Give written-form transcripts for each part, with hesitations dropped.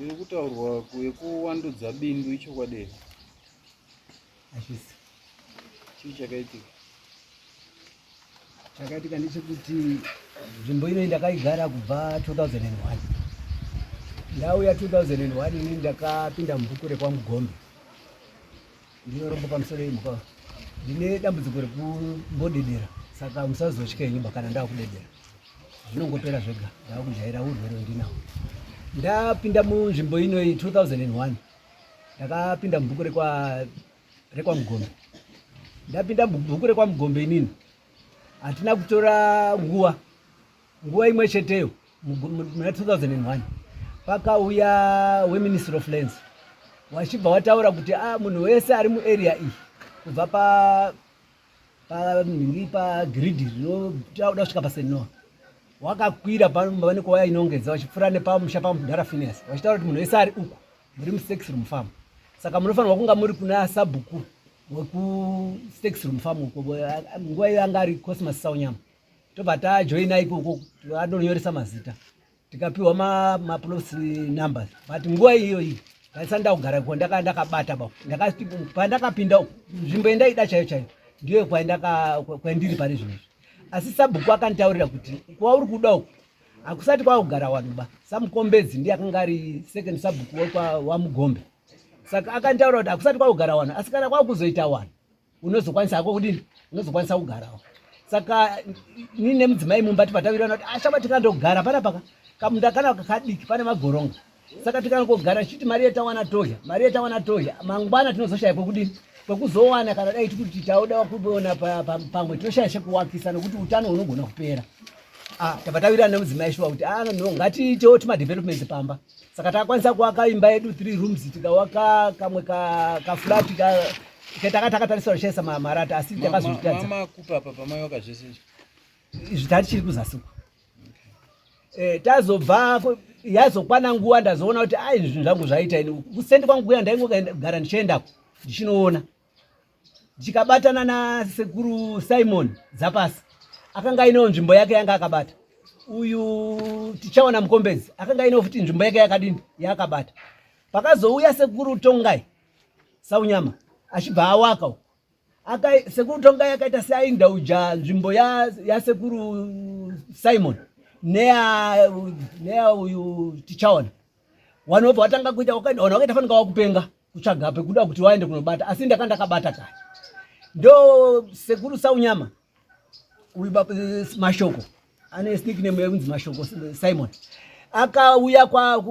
Iri kutaurwa yekuwandudza bindu ichokwadi here? Hachisi. Chii chakaitika? Chakaitika ndechekuti nzvimbo ino ndakaigara kubva 2001. Ndauya 2001 ini ndakapinda mubhuku rekwaMugombe. Ndinoromba pamusoro imbwa. Ndine dambudziko rekumbodedera saka musazotya henyu kana ndakudedera. Zvinongopera zvega ndakujaira urwere ndinawo. Ndapinda munzvimbo ino 2001 ndakapinda mubhuku rekwa rekwaMugombe. Ndapinda mubhuku rekwaMugombe inini hatina kutora nguva nguva imwe cheteyo muna 2001 pakauya weministry of lands wachibva wataura kuti ah, munhu wese ari muarea iyi kubva pa panhingi pagiridi rinoda kusvika pasenoa wakakwira panenge wainongedza vachipfuura nepamusha pamudhara Phineas vachitaura kuti munhu wese ari uku muri musex room farm saka munofanirwa kunga muri kuna sabhuku wekusex room farm uko nguva iyo anga ari Cosmas Saunyama tobva tajoina ikoko anonyoresa mazita tikapiwa maplots numbers but nguva iyoyi ndaisati ndakugara ko ndaka ndakabata ba ndakati pandakapinda uku nzvimbo yandaida chaiyo chaiyo ndiyo kwandiri pari zvino izvi asi sabhuku akanditaurira kuti kwauri kuda uku hakusati kwakugara vanhu ba samukombedzi ndiye akanga ari second sabhuku wamugombe saka akanditaurira kuti hakusati kwakugara vanhu asi kana kwakuzoita vanhu unozokwanisa hako kudini unozokwanisa kugarawo saka ini nemudzimai mumba tipatawirirana kuti ashaba ah, tikandogara pana paka kamunda kana kakadiki pane magoronga saka tikangogara tichiti mari yetawana todya mari yetawana todya mangwana tinozoshaya kwekudini kwekuzowana kana dai tikuti tauda kuona pamwe tinoshaya chekuwakisa nokuti utano hunogona kupera ah, tabva tawirirana nemudzimai shuwa kuti ah, no ngatiitewo timadevelopments pamba saka takakwanisa kuwaka imba yedu three rooms tikawaka kamwe kaflat ka taka takatarisira kushandisa marata asi takazozvitadza izvi tatichiri kuzasi uku eh, tazobva yazokwana nguva ndazoona kuti ai zvinhu zvangu zvaita ini kusendi kwangu kuya ndaingogara ndichiendako ndichinoona ndikabatana nasekuru Simon Dzapasi akanga ainewo nzvimbo yake yanga akabata uyu tichaona mukombedzi akanga ainewo futi nzvimbo yake yakadini yaakabata pakazouya sekuru Tongai Saunyama achibva awaka uku aka sekuru Tongai akaita seaindauja nzvimbo yasekuru ya Simon neya neya uyu tichaona wanobva watanga kuita vanhu vakaita fanika wakupenga kutsvaga pekuda kuti waende kunobata asi ndaka ndakabata kare ndo sekuru Saunyama uyu Mashoko ane nickname yekunzi Mashoko Simon akauya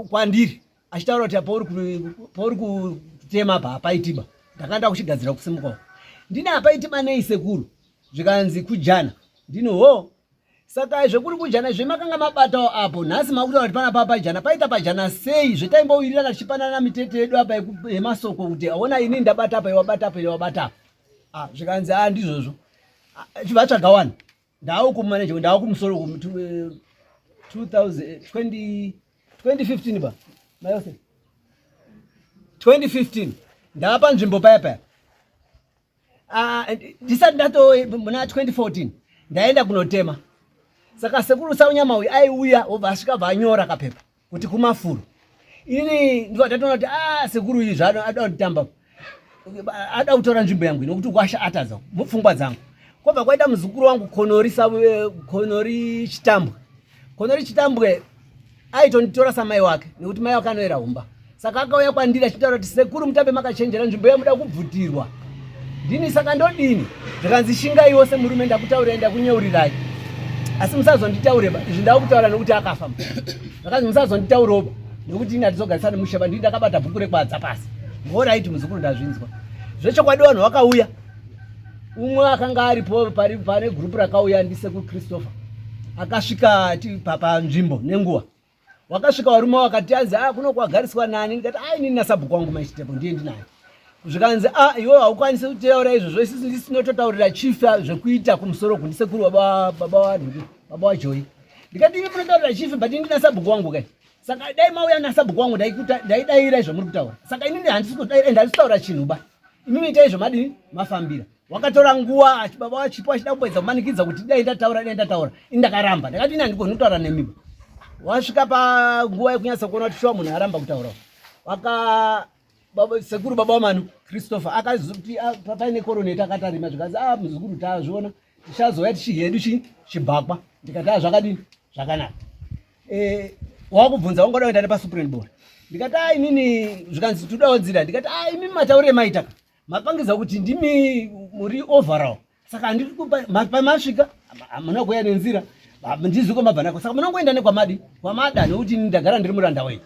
kwandiri kwa achitaura kuti pauri kutema apa hapaitiba ndakanda kuchigadzira kusimuka ndine hapaitiba nei sekuru zvikanzi kujana ndini ho Saka zvekuri kujana zvemakanga mabatawo apo nhasi makutaura kuti pana papa jana paita pajana sei zvetaimbowirira tichipanana mitete yedu apa yemasoko kuti aona ini ndabata apa iwabata apa iwabata apa ah, zvikanzi a ah, ndizvozvo ah, chivatsvaga wani ndaawo kumanager ndaawo kumusoro ku 2015 eh, ba mayose 2015 ndava panzvimbo paya paya Ah, ndisati ndato muna 2014 ndaenda kunotema saka sekuru Saunyama uyu aiuya obva asvika bva anyora kapepa kuti kumafuro ini ndibva ndatoona kuti ah sekuru uyu zvaada ada kunditamba ada kutora nzvimbo yangu nokuti kwasha atadza mupfungwa dzangu kwobva kwaita muzukuru wangu Konori Konori Chitambwe Konori Chitambwe aitonditora samai wake nekuti mai wake anoera humba saka akauya kwandiri achitaura kuti sekuru mutambe makachenjera nzvimbo yamuda kubvutirwa ndini saka ndodini zvikanzi shingaiwo semurume ndakutaurirai ndakunyeurirai asi musazonditaureba izvi ndava kutaura nekuti akafa zvakanzi musazonditauroba nekuti ini hatizogarisana mushaba ndini ndakabata bhuku rekwadza pasi ngoraiti muzukuru ndazvinzwa zvechokwadi vanhu vakauya umwe akanga aripo pane gurupu rakauya ndisekuru Christopher akasvika panzvimbo nenguva wakasvika varume wakati anzi a ah, kuno kwagariswa nani ndikati a ah, inini nasabhuku wangu maishitepo ndiye ndinaye zvikanzi a ah, iwe haukwanisi kutaura izvozvo isusu ndisi tinototaurira chief zvekuita kumusoro ku ndisekuru baba wanhu baba wajoyi ndikati imi munotaurira chief but ini ndina sabhuku wangu kai saka dai mauya nasabhuku wangu ndaidaira izvo muri kutaura saka inini handisi kutaura chinhu ba imimi itai zvamadini mafambira wakatora nguva achibaba wachipo achida kumboedza kumanikidza kuti dai ndataura dai ndataura ini ndakaramba ndakati ini handigoni kutaura nemiba Wasvika panguva yekunyatsa kuona kuti shuwa munhu aramba kutaura. Waka baba, sekuru baba wamanu Christopher akazoti paine koroneti akatarima zvikanzi a muzukuru tazviona tichazouya tichihedu chi chibhakwa ndikati a zvakadini zvakanaka e, wakubvunza wangada kuenda nepasupreme board ndikati a inini zvikanzi todawo nzira ndikati a imi mataurire maitaka mapangidza kuti ndimi muri overall saka handiri pamasvika hamuna kuuya nenzira ndizi kwamabva nako saka munongoenda nekwamadi kwamada nekuti ini ndagara ndiri muranda wenyu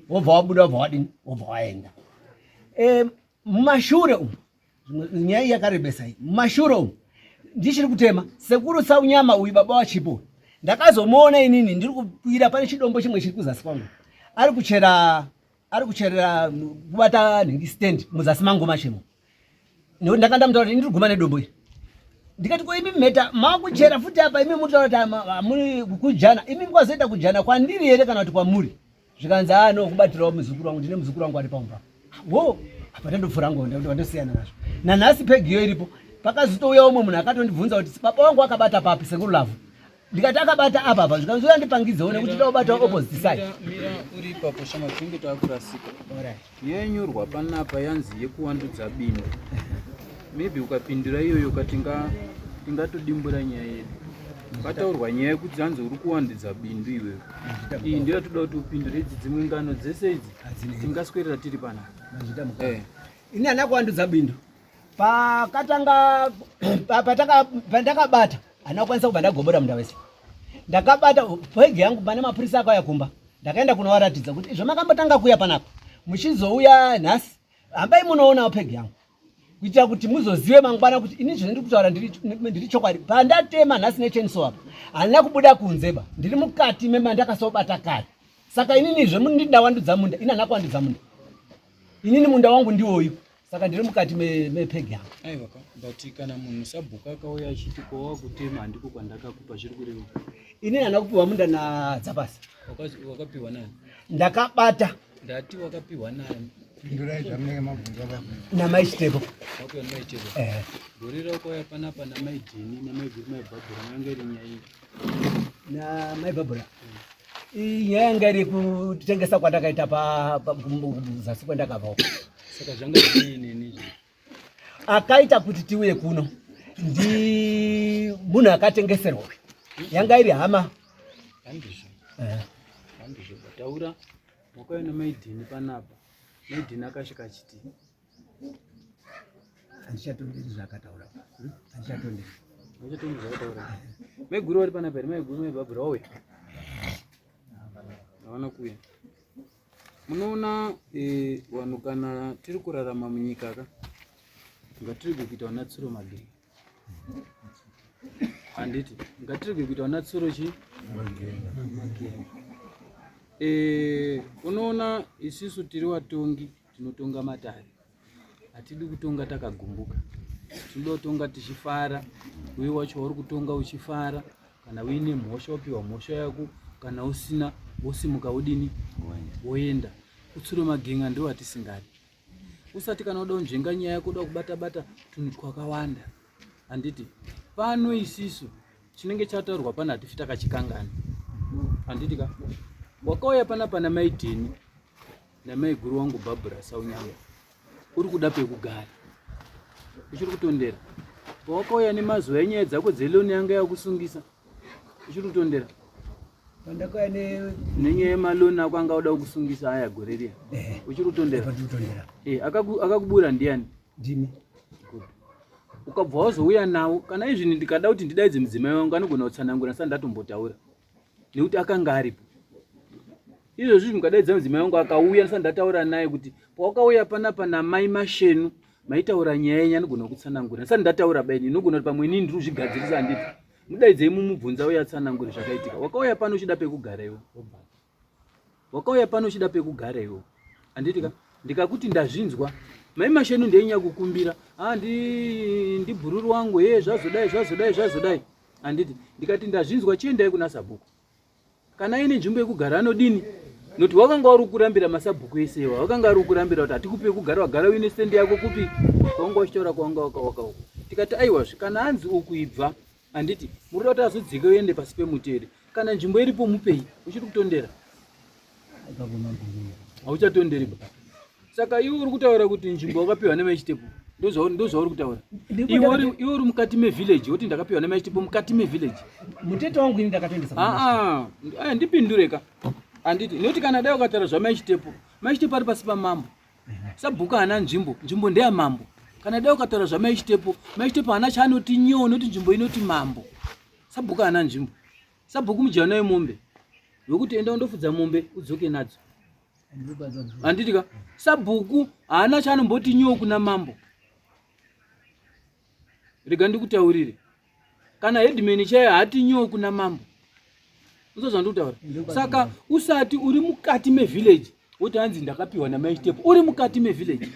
wobva wabuda wobva wadini wobva waenda e, mumashure umu nyaya iyi yakarebesa iyi mumashure umu ndichiri kutema sekuru saunyama uyu baba wachipo ndakazomuona inini ndiri kukwira pane chidombo chimwe chiri kuzasi kwangu ari kuchera ari kucherera kubata nhingi stand muzasi mangu machemo nekuti ndanga ndamutaura kuti ndiri guma nedombo iri ndikati ko imi mheta makuchera futi apa imi mutaura kuti hamuri kujana imi mukwazoita kujana kwandiri here kana kuti kwamuri zvikanzi a no kubatirawo muzukuru wangu ndine muzukuru wangu ari pamva wo apa tandopfuura ngo ndosiyana nazvo nanhasi pegiyo iripo pakazotouya umwe munhu akatondibvunza kuti baba wangu akabata papi sekuru lavhu ndikati akabata apa apa zvikanzi uya ndipangidzewo nekuti taubata opposite side mira uri ipapo shama tinenge takurasika yenyorwa panapa yanzi yekuwandudza bindu maybe ukapindura iyoyo ka tingatodimbura nyaya yedu pataurwa nyaya yekuti hanzi uri kuwandudza bindu iwewe iyi ndiyo yatoda kuti upindure idzi dzimwe ngano dzese idzi tingaswerera tiri panapa eh. ini handina kuwandudza bindu pakatanga pandakabata handina kukwanisa kubva ndagobora munda wese ndakabata pegi yangu pane mapurisa akauya kumba ndakaenda kunovaratidza kuti izvo makambotanga kuuya panapa muchizouya nhasi hambai munoonawo pegi yangu kuitira kuti muzozive mangwana kuti ini zvino ndiri kutaura ndiri chokwadi pandatema nhasi nechenso apa handina kubuda kunze ba ndiri mukati memandakasobata kare saka inini izvo ndindawandudza munda ini handina kuwandudza munda inini munda wangu ndiwoyu saka ndiri mukati mepegi yangu aiwa ka but kana munhu sabhuku akauya achiti kwawakutema handiko kwandakakupa zviri kureva inini handina kupiwa munda nadzapasi wakapiwa nani ndakabata ndati wakapiwa nani pindurai zvamunenge mabvunza baba namai chitepo wakapiwa namai chitepo eh gore rakauya panapa namai jeni namai guru mai bhabhura yanga iri nyaya iyi namai bhabhura inyaya yanga iri kutengesa kwandakaita kuzasi kwandakabva uko saka zvanga zvinei neni izvi akaita kuti tiuye kuno ndi munhu akatengeserwa uyu yanga iri hama handizvo eh. handizvo taura wakauya namaidhini panapa maidhini akasvika achiti handichatonderi zvaakataura hmm? handichatonderi handichatonderi zvaakataura maiguru vari panapa here maiguru maibhabhura wauya havana kuuya munoona eh, vanhu kana tiri kurarama munyika ka ngatirege kuita vana tsuro magei handiti ngatirege kuita vana tsuro chi magei eh, unoona isisu tiri watongi tinotonga matare hatidi kutonga takagumbuka tinoda kutonga tichifara uye wacho wauri kutonga uchifara kana uine mhosva wopiwa mhosva yako kana usina wosimuka wodini woenda utsuro magenga ndiwo atisingadi usati kana uda kunzvenga nyaya yako uda kubata bata tunhu twakawanda handiti pano isisu chinenge chataurwa pano hatifi takachikangana handiti ka wakauya panapa namaidheni namaiguru wangu Barbara Saunyama uri kuda pekugara uchiri kutondera pawakauya nemazuva enyaya dzako dzeloni yanga yakusungisa uchiri kutondera pandakauya nenyaya yemaloni ako anga uda kukusungisa aya gore riya eh. uchiri kutondera eh, akakubura ndiyani ndimi ukabva wazouya nawo kana izvini ndikada kuti ndidaidze mudzimai wangu anogona kutsanangura ndisati ndatombotaura nekuti akanga aripo izvozvi mukadaidza mudzimai wangu akauya ndisati ndataura naye kuti pawakauya panapa namai mashenu maitaura nyaya yenyu anogona kutsanangura ndisati ndataura baini inogona kuti pamwe inini ndiri kuzvigadzirisa handiti mudaidzei mumubvunza uye atsanangure zvakaitika wakauya pano uchida pekugara iwo wakauya pano uchida pekugara iwo handiti ka ndikakuti ndazvinzwa mai mashenu ndeinya kukumbira ah, ndibhururu wangu he zvazodai zvazodai zvazodai handiti ndikati ndazvinzwa chiendai kuna sabhuku kana aine nzvimbo yekugara anodini nokuti wakanga uri kurambira masabhuku ese iwa wakanga uri kurambira kuti hatikupi yekugara wagara uine stendi yako kupi kwawanga uchitaura kwawanga wakawaka uku tikati aiwazve kana anzi uku ibva handiti muri kuda kuti azodzike uende pasi pemuti here Kana nzvimbo iripo mupei, uchiri kutondera? Hauchatonderi ba. Saka iwe uri kutaura kuti nzvimbo wakapiwa nemaIchitepo. Ndozvauri kutaura. Iwe uri mukati mevillage woti ndakapiwa nemaIchitepo mukati mevillage. Mutete wangu ini ndakatoendesa. Ah ah, ndipindure ka. Handiti nekuti kana dai ukataura zvamaIchitepo, maIchitepo ari pasi pamambo. Sabhuku haana nzvimbo, nzvimbo ndeyamambo. Kana dai ukataura zvamaIchitepo, maIchitepo haana chaanoti nyoo nekuti nzvimbo inoti mambo. Sabhuku haana nzvimbo. Sabhuku mujana wemombe wekuti enda undofudza mombe udzoke nadzo. Handiti ka? Sabhuku haana chaanomboti nyoo kuna mambo. Rega ndikutaurire. Kana headman chaiye haati nyoo kuna mambo. Uzo zvandikutaura. Saka usati uri mukati mevillage woti hanzi ndakapiwa namai Chitepo uri mukati mevillage.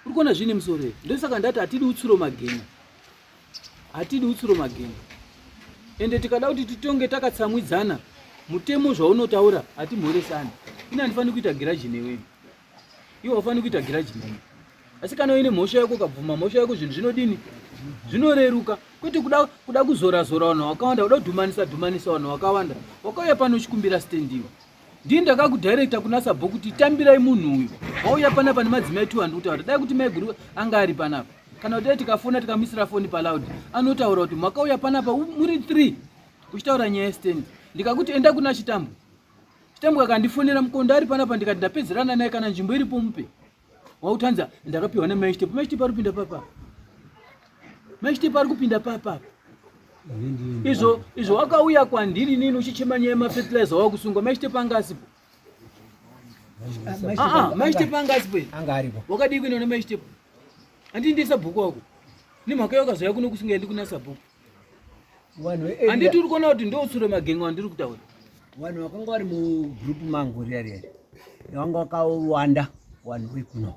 Uri kuona zvine musoro here? Ndosaka ndati hatidi utsuro magenya. Hatidi utsuro magenya. Ende tikada kuti titonge takatsamwidzana mutemo zvaunotaura hatimhoresani. Ini handifaniri kuita giraji newe. Iwe haufaniri kuita giraji neni. Asi kana uine mhosva yako ukabvuma mhosva yako zvinhu zvinodini? Zvinoreruka. Kwete kuda kuda kuzora zora vanhu vakawanda, kuda kudhumanisa dhumanisa vanhu vakawanda. Wakauya pano uchikumbira stand iwe. Ndini ndakakudirecta kuna sabhuku kuti tambirai munhu uyu. Wauya panapa nemadzimai tu andiri kutaura. Dai kuti maiguru anga ari panapa. Kana kuti dai tikafona tikamuisira foni paloud. Anotaura kuti makauya panapa muri 3 uchitaura nyaya yestand. Ndikakuti enda kuna Chitambo. Chitambo akandifonera mukondo ari panapa ndikati ndapedzerana naye kana nzvimbo iripo mupe. Wautanza ndakapiwa namai Chitepo. Mai Chitepo ari kupinda papa. Mai Chitepo ari kupinda papa. Izvo izvo wakauya kwandiri nini uchichema nyaya yemafertilizer wakusungwa. Mai Chitepo anga asipo. Ah, ah, mai Chitepo anga asipo. Anga aripo. Wakadii kuenda namai Chitepo? Handii ndiye sabhuku wako. Nemhaka yakazouya kuno kusunga ndi kuna sabhuku. Handiti uri kuona kuti ndotsuro magengo andiri kutaura. Vanhu vakanga vari mugroup mangu riya riya vanga vakawanda vanhu vekuno.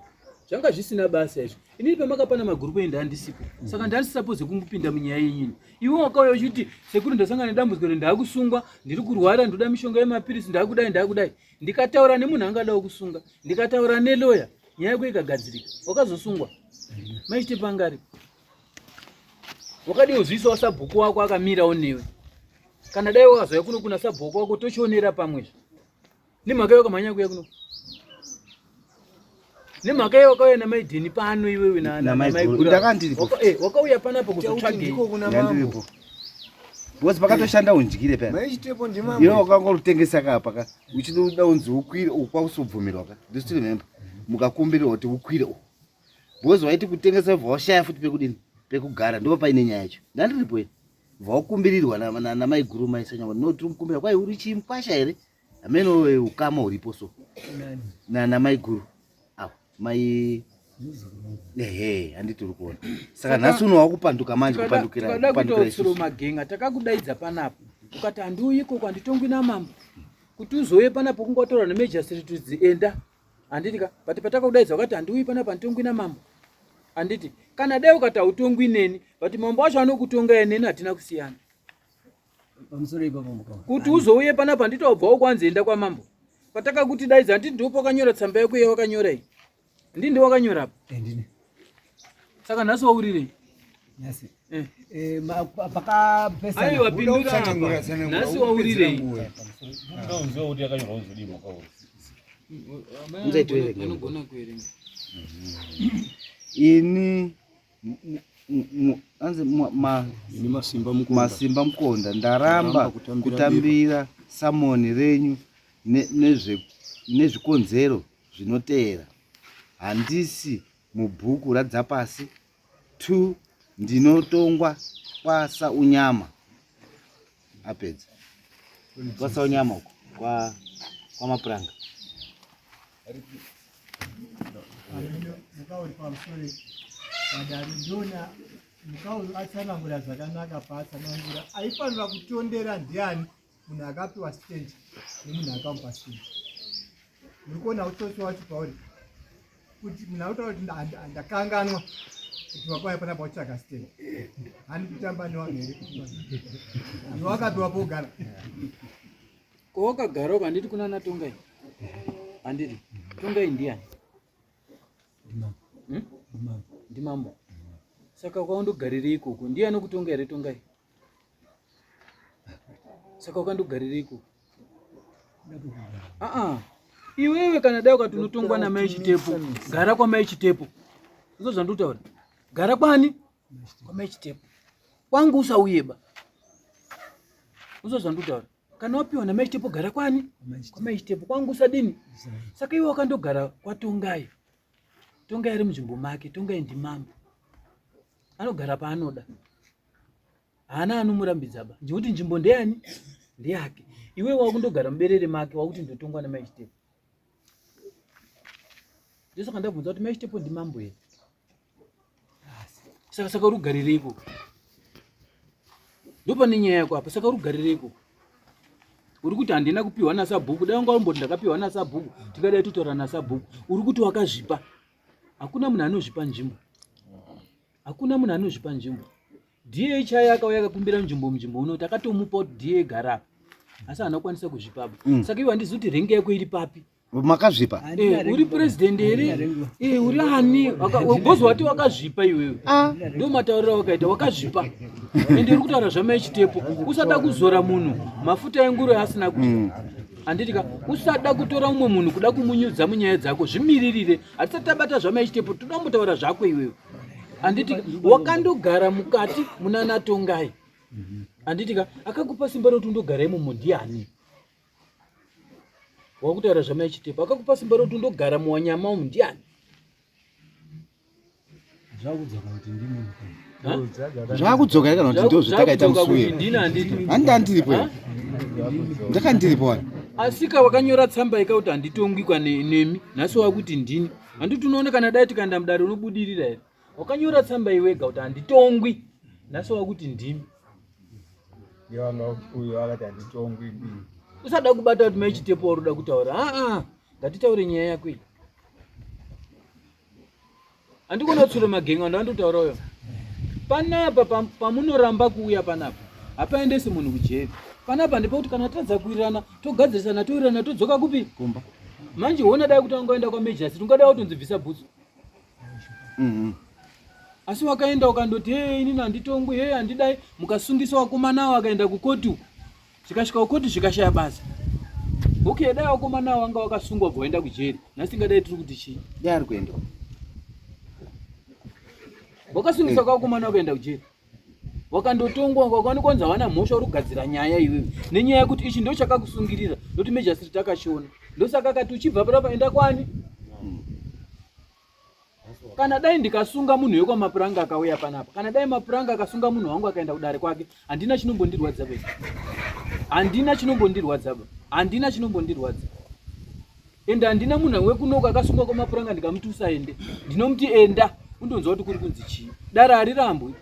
Zvanga zvisina basa izvo. Inini pamakapana magroup enyu ndandisipo. Saka ndandisisapoze kungopinda munyaya yenyini. Iwe wakauya uchiti sekuru ndasangana nedambudziko iri ndakusungwa, ndiri kurwara, ndoda mishonga yemapirisi, ndakudai ndakudai. Ndikataura nemunhu angadawo kusunga, ndikataura neloya, nyaya yako ikagadzirika. Wakazosungwa. Maishite pangari. Wakadii uzviisawo sabhuku wako akamirawo newe. Kana dai wakazouya kuno kuna sabhuku wako tochionera pamwe. Nemhaka yako wakamhanya kuya kuno. Nemhaka yako wakauya namaidheni pano iwewe namaiguru. Ndakandiripo. Wakauya panapa kuzotsvagei? Ndandiripo. Because pakatoshanda undyire paya. Maishitepo ndimambo. Iwe wakangorutengesa ka apa ka. Uchida unzi ukwire uku kwakusobvumirwa ka. Do you still remember? Mukakumbirirwa kuti ukwire uku. Because waiti kutengesa bva washaya futi pekudini? Pekugara ndipo paine nyaya yacho. Ndandiripo ini. Bva wakumbirirwa namaiguru mai Sanyangwa. No tiri kukumbira kwai uri chimukwasha here? Hameno ukama huripo so. Namaiguru. Awo mai ehe handiti uri kuona saka nhasi uno wakupanduka manje kupandukira tikada kuita utsuro magenga takakudaidza panapa ukati handiuyi ikoko handitongwi namambo kuti uzouye panapa kungotaura nemejasiri tudzi enda handiti ka but patakakudaidza ukati handiuyi panapa handitongwi namambo handiti kana dai ukati hautongwi neni but mambo wacho anokutonga neni hatina kusiyana pamusoro ipapo mukoma kuti uzouye panapa handiti wabvawo kwanzi enda kwamambo patakakuti daidza handiti ndipo pakanyora tsamba yako iya wakanyora iyi ndii ndiwe wakanyora apa Eh, ndini saka nhasi waurirei nhasi Eh. Eh, pakapesana aiwa pindura Tsanangura, apa tsanangura, nhasi waurirei Unoziva kuti yakanyorwa kuzodii mwaka uyu. Musaitoerenga. Anogona kuerenga ini anzi Ini Masimba Mukonda. Masimba Mukonda ndaramba Ndaramba kutambira kutambira samoni renyu nezvikonzero zvinoteera. Handisi mubhuku raDzapasi 2 ndinotongwa kwaSaunyama. Apedza. KwaSaunyama uko kwa kwaMapuranga. Mukauri pamusoro padare ndona mukauri atsanangura zvakanaka paatsanangura aifanira kutondera ndiani munhu akapiwa stand nemunhu akamupa stand muri kuona utsotsi wacho pauri kuti munhu akutaura kuti ndakanganwa kuti wakauya panapa utsvaga stand handi kutamba newanhu here iwe wakapiwa pogara Ko wakagara uko handiti kuna ana Tongai? Handiti. Tongai ndiani? Ndimambo. Hmm? Ndimambo. Ndimambo. Saka kwaundogarirei ikoko? Ndiye anokutonga here Tongai? Saka wakandogarireiko? Aa, iwewe kana dai ukati unotongwa namai Chitepo, gara kwamai Chitepo. Ndizvo zvandikutaura. Gara kwani? Kwamai Chitepo. Kwangu usauyeba. Ndizvo zvandikutaura. Kana wapiwa namai Chitepo gara kwani? Kwamai Chitepo. Kwangu usadini? Saka iwe wakandogara kwaTongai. Tongai ari munzvimbo make, Tongai ndimambo. Anogara paanoda. Haana anomurambidza ba. Nekuti nzvimbo ndeyani? Ndeyake. Iwe wakundogara muberere make wakuti ndotongwa namai Chitepo. Ndosaka ndabvunza kuti mai Chitepo ndimambo here? Saka saka uri kugarireiko? Ndopane nyaya yako apa. Saka uri kugarireiko? Uri kuti handina kupiwa nasabhuku. Dai wanga umboti ndakapiwa nasabhuku, tikadai totaura nasabhuku. Uri kuti wakazvipa. Hakuna munhu anozvipa nzvimbo. Hakuna munhu anozvipa nzvimbo. DHI akauya akakumbira nzvimbo munzvimbo uno takatomupa kuti DA gara apa. Asi haana kukwanisa kuzvipa apa. Saka iwe handizivi kuti renge yako iri papi. Makazvipa? Eh, uri president here? Eh, uri ani? Gozi wati wakazvipa iwewe. Ah. Ndo matauriro awakaita wakazvipa. Ende uri kutaura zvamai Chitepo. Usada kuzora munhu mafuta enguro asina kudya. Handiti ka usada kutora umwe munhu kuda kumunyudza munyaya dzako zvimiririre. Hatisati tabata zvamai Chitepo toda kumbotaura zvako iwewe. Handiti ka wakandogara mukati munana Tongai. Handiti ka akakupa simba rekuti undogara imomo ndiani? Wakutaura zvamai Chitepo akakupa simba rekuti undogara muwanyama umu ndiani? Zvakudzoka kuti ndini. Zvakudzoka here kana kuti ndozvo takaita musi uye? Handi ndiripo here? Ndakandiripo wani. Asika wakanyora tsamba ika kuti handitongwi nemi nhasi wakuti ndini. Handiti unoona kana dai tikaenda mudare unobudirira here? Wakanyora tsamba iwega kuti handitongwi nhasi wakuti ndimi. Uyo akati handitongwi. Usada kubata kuti mai Chitepo waruda kutaura. Aa, ngatitaure nyaya yako iyi. Handikona kutsura magenga ndandotaura uyo. Panapa pamunoramba kuuya panapa hapaendesi munhu kujeri. Panapa ndepekuti kana tadza kuwirirana togadzirisana towirirana todzoka kupi? Kumba. Manje hona dai kuti wangaenda kwaMajor ungada kutonzi bvisa bhutsu. Asi wakaenda ukandoti hey inini handitongwi hey handidai mukasungisa wakomana wakaenda kukoti uko. Zvikasvika kukoti zvikashaya basa. Okay, dai wakomana wanga wakasungwa bva waenda kujeri. Nhasi tingadai tiri kuti chii? Dai ari kuenda. Wakasungisa kwakomana wakaenda kujeri. Wakandotongwa wakaonekwa kunzi hawana mhosva uri kugadzira nyaya iwewe. Nenyaya yekuti ichi ndo chakakusungirira. Ndokuti Major Street akashona. Ndosaka akati uchibva panapa enda kwani? Kana dai ndikasunga munhu wekwaMapuranga akauya panapa, kana dai Mapuranga akasunga munhu wangu akaenda kudare kwake, handina chinombondirwadza ba. Handina chinombondirwadza ba. Handina chinombondirwadza. Ende handina munhu wekunoko akasungwa kwaMapuranga ndikamuti usaende. Ndinomuti enda undonzwa kuti kuri kunzi chii. Dare harirambwi.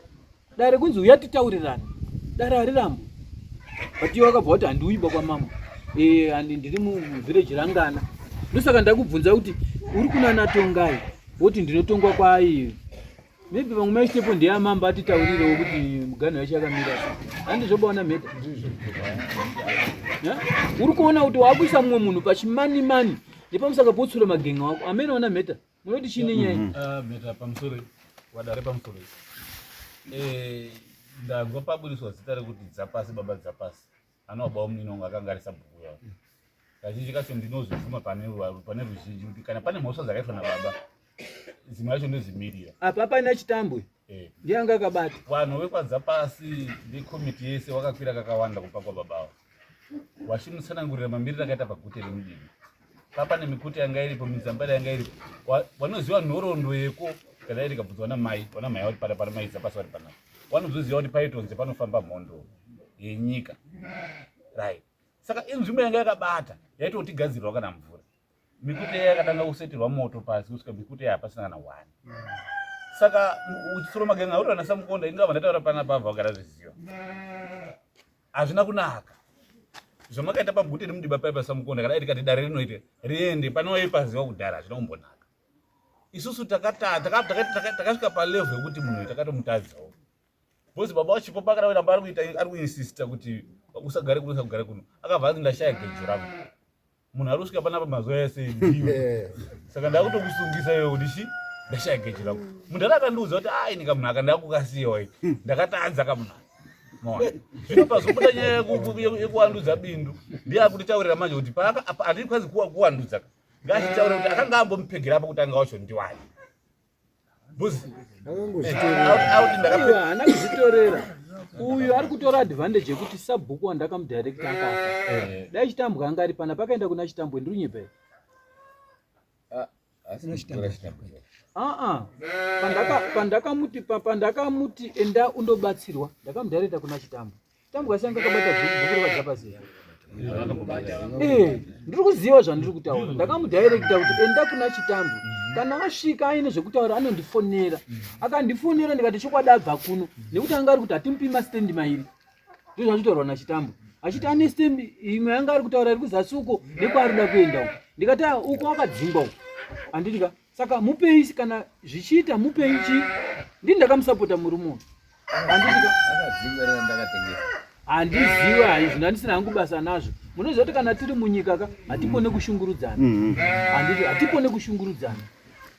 Dare kunzi uya titaurirane. Dare harirambwi. But iwe wakabva kuti handiuyi ba kwamambo. Eh, ndiri muvillage rangana. Ndosaka ndakubvunza kuti uri kunana Tongai woti ndinotongwa kwai. Maybe vamwe mai Chitepo ndiye amambo atitaurirewo kuti muganhu yacho yakamira sei. Handizvo baona mheta. Uri kuona kuti wakuisa mumwe munhu pachimani mani nepamusaka potsura magenga wako. Amene ona mheta. Munoti chii nenyaya iyi? Mheta pamusoro wadare pamusoro. Ndanzwa paburiswa zita rekuti Dzapasi baba Dzapasi. Anova baba munini wangu akanga ari sabhuku yavo. Kazhinji kacho ndinozvibvuma pane ruzhinji kuti kana pane mhosva dzakaitwa nababa dzimwe yacho ndodzimirira. Apa paina Chitambwe. Ndiye anga akabata. Vanhu vekwaDzapasi nekomiti yese wakakwira kakawanda kubva kwababa avo. Wachimutsanangurira mamiriro akaita pagute remudivi. Papa nemikuti yanga iripo, mizambara yanga iripo. Wanoziva nhoroondo yeko kana iri ikabvunzwa namai, wana mai vari pana pana mai Dzapasi vari panapa. Wanozoziva kuti paitonzi panofamba mhondo yenyika. Right. Saka inzvimbo yanga yakabata yaitotigadzirwa kana mvura. Mikute iya yakatanga kusetirwa moto pasi kusvika mikute iya hapasina kana one. Saka uchitsuro magenga uri vana Samukonda ingava ndataura panapa abva vagara zviziva. Hazvina kunaka. Zvamakaita pagute remudiba paipa Samukonda kana tikati dare rinoite riende panoipaziva kudhara hazvina kumbonaka. Isusu takasvika palevel yekuti munhu uyu takatomutadzawo. Because baba wachipo pakada kuramba ari kuita ari kuinsista kuti usagare kuno usagare kuno. Akabva anzi ndashaya gejo rangu. Munhu ari kusvika panapa mazuva ese ndiwe. Saka ndakutokusungisa iwe kuti chi ndashaya gejo rangu. Munhu ari akandiudza kuti ai nika munhu aka ndakukasiya wai. Ndakatadza kamunhu. Maona? Zvino pazobuda nyaya yekuwandudza bindu ndiye akutitaurira manje kuti paaka apa hatikwanisi kuwandudza ka. Ngaachitaure kuti akanga ambomupegera apo kutanga wacho ndiwani. Bhuzi. Haana kuzvitorera. Uyu ari kutora advantage yekuti sabhuku wandakamudirecta akafa. Eh. Dai Chitambwe anga ari pana pakaenda kuna Chitambwe ndiri kunyepa here? Ah, aa pandakamuti pandakamuti enda undobatsirwa ndakamudireta kuna chitambo chitambo kasi anga akabata bhuku revadzapasi eh, ndiri kuziva zvandiri kutaura ndakamudirekta kuti enda kuna chitambo kana asvika aine zvekutaura anondifonera akandifonera ndikati chokwadi abva kuno nekuti anga ari kuti hatimupi mastendi mairi ndozvazvitaurwa nachitambo achiti ane stem imwe yanga ari kutaura iri kuzasi uko nekwaari kuda kuenda uko ndikati ah, uko wakadzingwa uko handiti ka saka mupei kana zvichiita mupei chi ndini ndakamusapota murume uyu handiti ka handizive haizvi ndandisina hangu basa nazvo munoziva kuti kana tiri munyika ka hatipone kushungurudzana mm-hmm. handiti hatipone kushungurudzana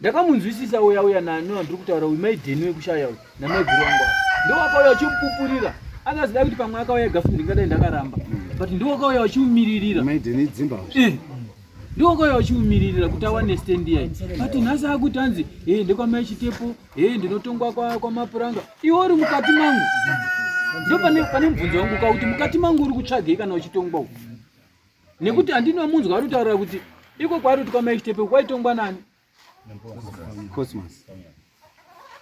Ndakamunzwisisa uya uya nani wandiri kutaura uyu mai Deni wekushaya uyu namaiguru wangu ava. Ndowakauya uchimupupurira. Akazida kuti pamwe akauya ega futi ndingadai ndakaramba. But ndowakauya uchimumiririra. Mai Deni dzimba. Eh. Ndowakauya uchimumiririra kuti awane stand yayi. But nhasi akuti hanzi eh ndekwamai Chitepo, eh ndinotongwa kwa kwamapuranga. Iwe uri mukati mangu. Ndo pane pane mubvunzo wangu kauti mukati mangu uri kutsvagei kana uchitongwa uku? Nekuti handina munzwa ari kutaura kuti iko kwaari kuti kwamai Chitepo kwaitongwa nani? Cosmas.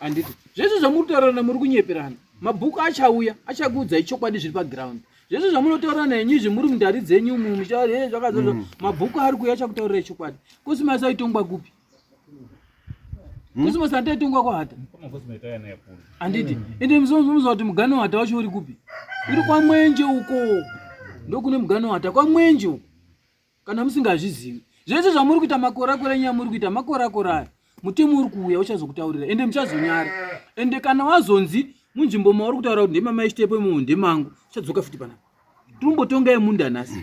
Handiti zvese zvamuri kutaurana muri kunyeperana. Mabhuku achauya achakuudzai chokwadi zviri paground. Zvese zvamunotaurana henyu izvi muri mundari dzenyu umu muchitaura hey, zvakazozvo mm. Mabhuku ari kuuya achakutaurirai chokwadi. Cosmas aitongwa kupi? Hmm? Cosmas andaitongwa kwahata. Handiti ende muzomuza kuti mugano wahata wacho uri kupi? Uri kwamwenje uko. Ndokune mugano wahata kwamwenje uko. Kana musingazvizivi zvese zvamuri kuita makorakora enyaya muri kuita makorakora aya mutemo uri kuuya uchazokutaurira ende muchazonyara ende kana wazonzi munzvimbo mauri kutaura kuti ndemamai chitepo imomo ndemangu uchadzoka futi panapa tirumbotonga yemunda nhasi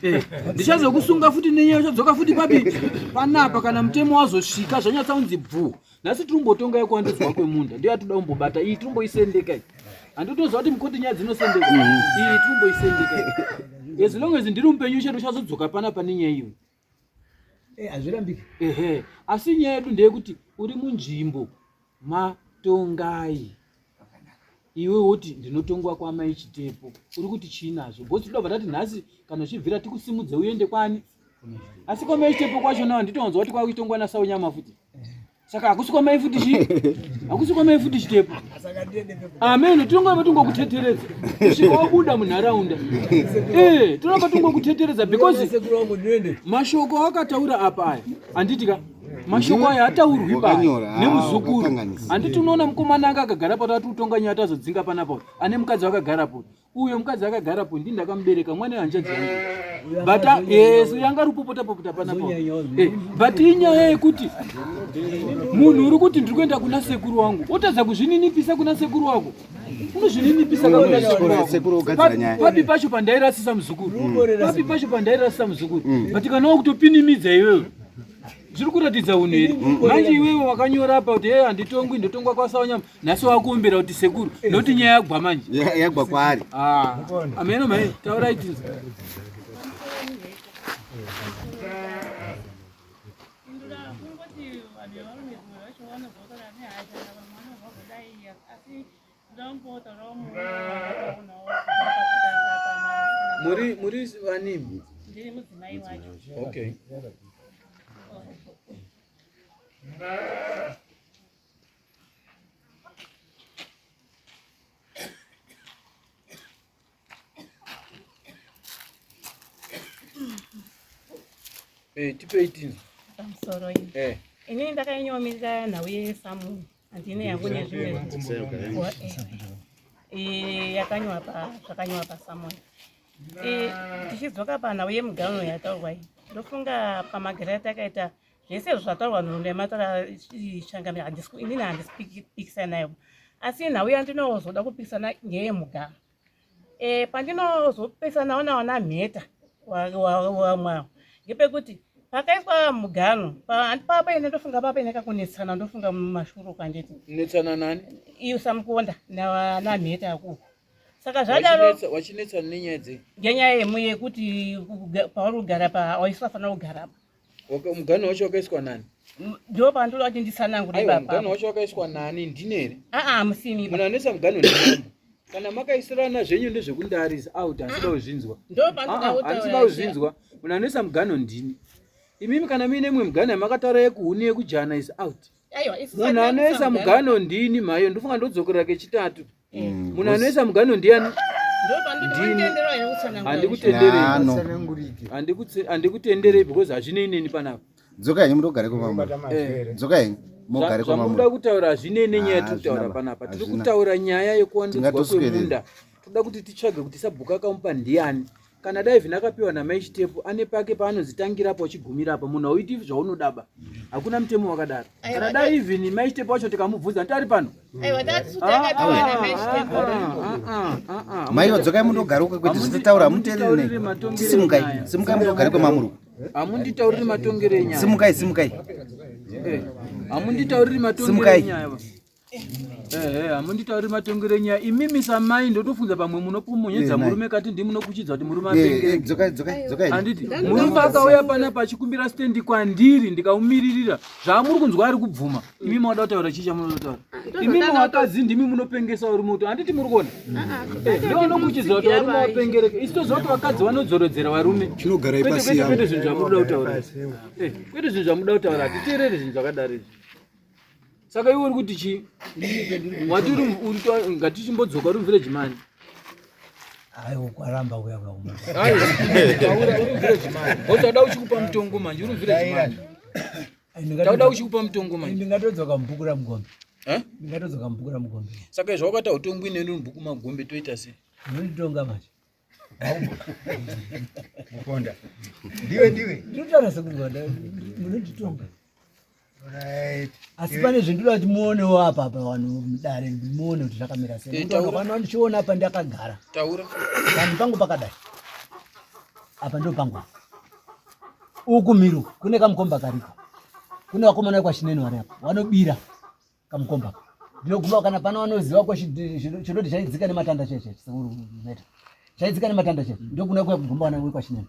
eh, ndichazokusunga futi nenyaya uchadzoka futi papi panapa kana mutemo wazosvika zvanyatsa unzi bvuu nhasi tirumbotonga yekuwandudzwa kwemunda ndiyo yatoda kumbobata iyi tirumboisendeka iyi handitoziva kuti mukoti nyaya dzinosendekwa mm. iyi tirumboisendeka iyi as long as ndiri mupenyu chete uchazodzoka panapa nenyaya iyoyi eh, hazvirambiki ehe asi nyaya yedu ndeyekuti uri munzvimbo matongai iwe woti ndinotongwa kwamai chitepo uri kuti chii nazvo bhosi todobva tati nhasi kana uchibvira tikusimudze uende kwani asi kwamai chitepo kwacho nawo nditowanzwa kuti kwakuitongwa nasaunyama futi saka hakusi kwamai futi chii hakusi kwamai futi chitepo amen tinongoramba tingokuteteredza kusvika wabuda munharaunda eh tinoramba tingokuteteredza because mashoko awakataura apa aya handiti ka mashoko aya ataurwi pa nemuzukuru handiti unoona mukomana anga akagara pato ati utonga nyaya tazodzinga panapa ane mukadzi wakagarapo uyo mukadzi akagarapo ndini ndakamubereka mwana wehanzvadzi yangu but ah, yes yanga ari kupopota popota panapa eh, but inyaya yekuti munhu uri kuti ndiri kuenda kuna sekuru wangu wotadza kuzvininipisa kuna sekuru wako unozvininipisa papi pacho pandairasisa muzukuru mm. papi pacho pandairasisa muzukuru mm. but kana wakutopinimidza iwewe zviri kuratidza unhu here mm. manje iwewe wakanyora apa kuti hey handitongwi ndotongwa kwasawanyama nhasi wakumbira kuti sekuru nekuti nyaya yagwa manje yagwa kwaari ah, ameno mai taurai tinzi muri muri vanimi ndiri mudzimai wacho okay Eh, tipei tinzi. Pamusoro iyi. Eh. Inini ndakanyomirira nhau yesamu handine yangu nezvimwe eh, yakanyorwa pa zvakanyorwa pasamoni. Eh, tichidzoka panhau yemugaano yataurwa iyi ndofunga pamagariro atakaita zvese izvo zvataurwa nhoroondo yamataura changamire handisi inini handisi kupikisana nayo asi nhau yandinozoda kupikisana ngeyemugano e, pandinozopesanawo nawo namheta wamwawo ngepekuti pakaiswa mugano papaine ndofunga papaine kakunetsana ndofunga mumashure kwanditi netsana nani iyo samukonda namheta akuko. Saka zvadaro Wachinetsana nenyaya dzei? Ngenyaya yemu yekuti pauri kugara pa waisafanira kugara. Muganho wacho wakaiswa nani? Ndo pandoda kuti ndisanangure baba. Muganho wacho wakaiswa nani? Ndine here? Aa musimi. Munhu anoisa muganho ndimambo. Kana makaisirana zvenyu ndezvekundariza out, handisida kuzvinzwa. Ndo pandoda kutaura. Handisida kuzvinzwa. Munhu anoisa muganho ndini. Imimi kana muine imwe muganho yamakataura yekuhuni yekujana is out. Munhu anoisa mugano ndini mhayo, ndofunga ndodzokorera kechitatu. Munhu anoisa mugano ndiyani? Ndini. Handikutenderei because hazvinei neni panapa. Dzoka henyu mundogare kwamamuri. Dzoka henyu mogare kwamamuri. Zvamunoda kutaura hazvinei nenyaya yatiri kutaura panapa. Tiri kutaura nyaya yekuwandudzwa kwemunda. Toda kuti titsvage kuti sabhuku akamupa ndiyani. Kana dai vhina akapiwa namai Chitepo, ane pake paanodzitangirapo achigumirapo. Munhu hauiti zvaunodaba, hakuna mutemo wakadaro. Kana dai even mai Chitepo wacho tikamubvunza nditari pano. Mai vadzokai mundogara uko kwete zvititaura hamuteereri nei. Simukai, simukai mundogare kwamamuri. Hamunditauriri matongero enyaya. Simukai, simukai. Hamunditauriri matongero enyaya. Ehe, hamunditauri matongero enyaya. Imimi samai ndotofunza pamwe munopumunyedza murume kati ndimi munokuchidza kuti murume apengere. Dzokai, dzokai, dzokai. Handiti murume akauya panapa achikumbira stendi kwandiri ndikaumiririra zvaamuri kunzwa ari kubvuma. Imi mauda kutaura chii chamunoda kutaura? Imimi vakadzi ndimi munopengesa varume kuti handiti muri kuona? Ndivo vanokuchidza kuti varume vapengereke. Isu toziva kuti vakadzi vanodzorodzera varume. Chinogarai Kwete pasi kwete yangu. kwete zvinhu zvamunoda kutaura. Kwete zvinhu zvamunoda kutaura. Hatiteereri zvinhu zvakadaro izvi. Saka iwe uri kuti chii? Wati uri ngatichimbodzoka uri muvillage mani. Aiwa, kwaramba kuya kwauma. Aiwa, taura uri muvillage mani. Wotauda uchikupa mutongo manje uri muvillage mani. Tauda uchikupa mutongo manje. Ndingatodzoka mubhuku raMugombe. Eh? Ndingatodzoka mubhuku raMugombe. Saka izvo wakati hautongwi neni uri mubhuku maGombe toita sei? Munonditonga manje. Muponda. Ndiwe ndiwe. Ndinotaura sekugonda munonditonga. Right. Asi pane zvindinoda kuti muonewo apa apa vanhu mudare muone kuti zvakamira sei. Taura. Pano ndichiona apa ndakagara. Taura. Vanhu pangu pakadai. Apa ndo pangu. Uku mhiru kune kamukomba kariko. Kune vakomana vekwaChineni vari apa. Vanobira kamukomba. Ndinoguma kana pano vanoziva kwa chinoti chaidzika nematanda cheche sekuru meta. Chaidzika nematanda cheche. Ndokuna kuya kugumba vana vekwaChineni.